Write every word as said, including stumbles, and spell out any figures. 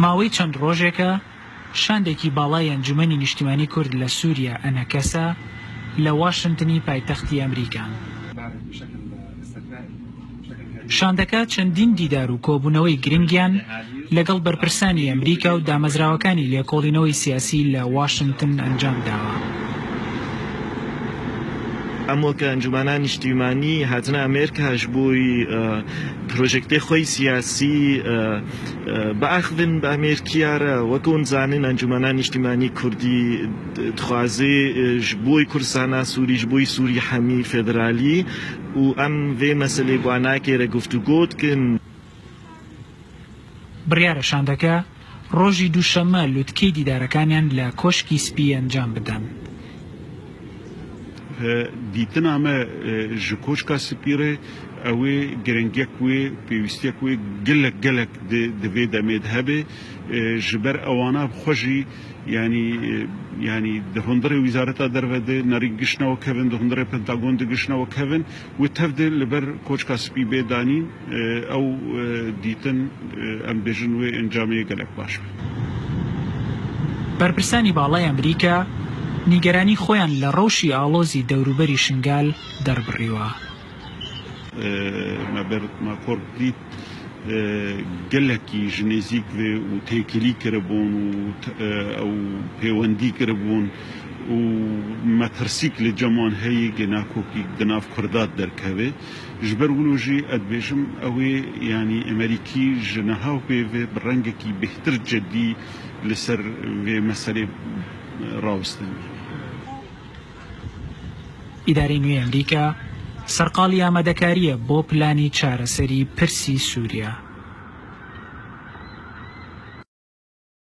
ماوەی چەند ڕۆژێکە شاندێکی باڵای ئەنجومەنی نیشتیمانی کورد لە سووریا، ئەنەکەسە، لە واشنتنی پایتەختی ئەمریکان. شاندەکە چەندین دیدار و کۆبوونەوەی گرنگیان لەگەڵ بەرپرسانی ئەمریکا و دامەزراوەکانی لێکۆڵینەوەی سیاسی لە واشنتن ئەنجام داوە. ئەم وەکە ئەنجومانان نیشتیمانی هاتنە ئەمریکا هەش بووی پرۆژێکتێ خۆی سیاسی بەئەخڤن بە ئەمریکیارە. وەکو نزانین ئەنجومانان نیشتیمانی کوردی دخوازێ ji بۆی کوردستانا سووری، ji بۆی سووری هەمی فێدرالی و ئەم vê meselê بواناکێرە گفتوگۆ دکن. بڕیارە شاندەکە ڕۆژی دووشەممە لوتکەی دیدارەکانیان لە کۆشکی سپی ئەنجام بدەن. دیتنا me ji koçka spî re ew ê girengiyek wê, pêwîstiyek wê gelek gelek di vê demê de hebe. Ji ber ewana xwe jî, yanî, yanî di hundirê wîzareta derve de nerî giştine we kevin, di hundirê Pentagon de giştine we kevin. Wê tev de li ber koçka spî bê danîn, ew dîtin, em bêjin wê encamê gelek baş be. بەرپرسانی باڵای ئەمریکا نیگەرانی خۆیان لە ڕەوشی ئاڵۆزی دەوروبەری شنگال دەربڕیوە. Me ber me kor dît gelekî ji nêzîk ve û têkilî kiribûn û ew pêwendî kiribûn û metirsîk li cem wan heye, gê nakokî di nav Kurda derkeve. Ji ber wilo jî ez dibêjim, ew ê, yanî Emerîkî ji niha û pê ve bi rengekî bêhtir cedî li ser vê meselê rawestin. ئیدارەی نوێی ئەمریکا سەرقاڵی ئامادەکاریە بۆ پلانی چارەسەری پرسی سووریا.